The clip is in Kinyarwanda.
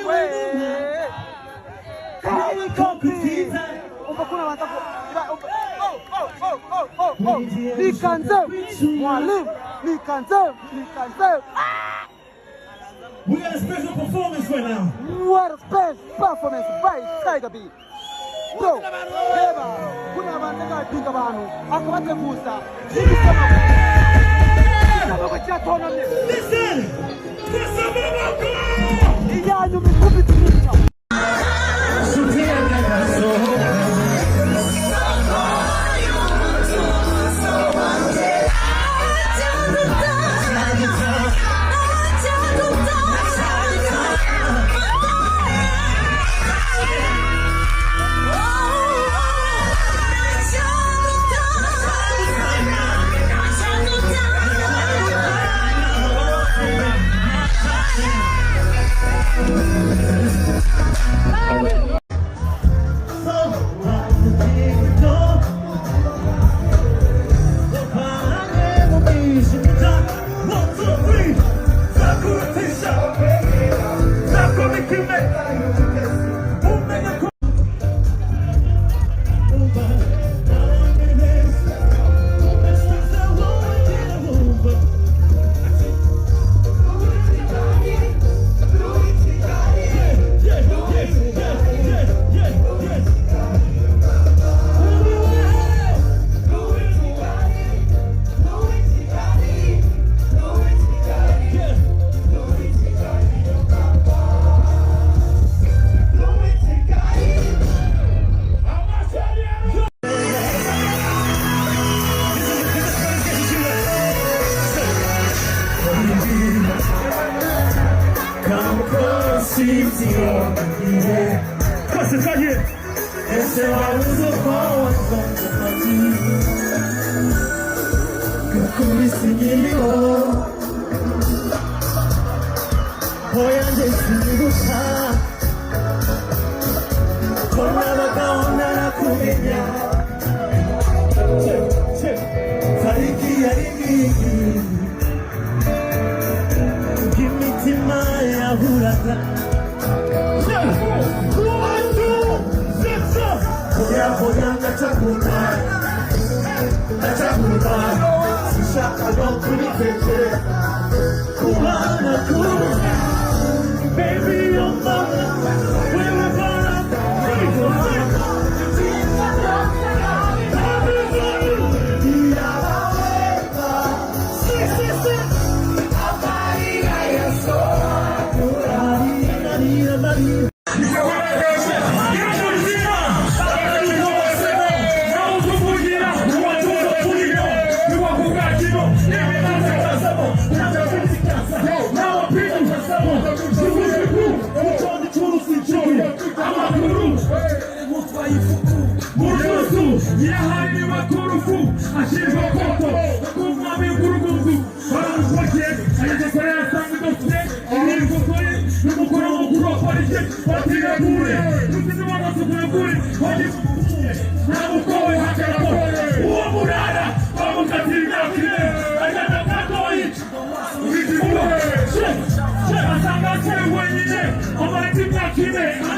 We. Helicopter. Umva kuna banza ko oh oh oh oh oh oh, nikanze mwalimu, nikanze, nikanze. We got a special performance right now. What a best performance by Tiger B. Bro, reba kuna banza gapinga abantu akabateguza igisama cyatonamye. Listen! Twese. Iyanyuma ikubita inyuma. Nshuti yanjye arasohoka. One, two, three. Sakutisha. Sakumikime. Umenya. Twese twagiye. Ese wabuze ko wasanze amagi gukubise inkiriho? Hoya, njye sinibuka ko nabagaho narakumenya. Tariki yari ngiyi ubwo imitima yahuraga. One, two, six, hoya hoya, ndacakunda, ndacakunda, sinshaka no kubitekereza kubana kuba. Baby, you're my we were gonna. Three, six. Everybody. Six, six, six. Maria, Maria. Yahariwe kurufu ashinjwa koto kumwami w'urugungu baramupakiye ageze kure asanga idosiye ibikokore n'umukuru w'umukuru wa parike batiregure tuzi n'uwamaze kuregure nta mukowe hagarako uwo murara bamukatira imyaka 4 agenda gatoyi asanga akiri wenyine amara imyaka 4.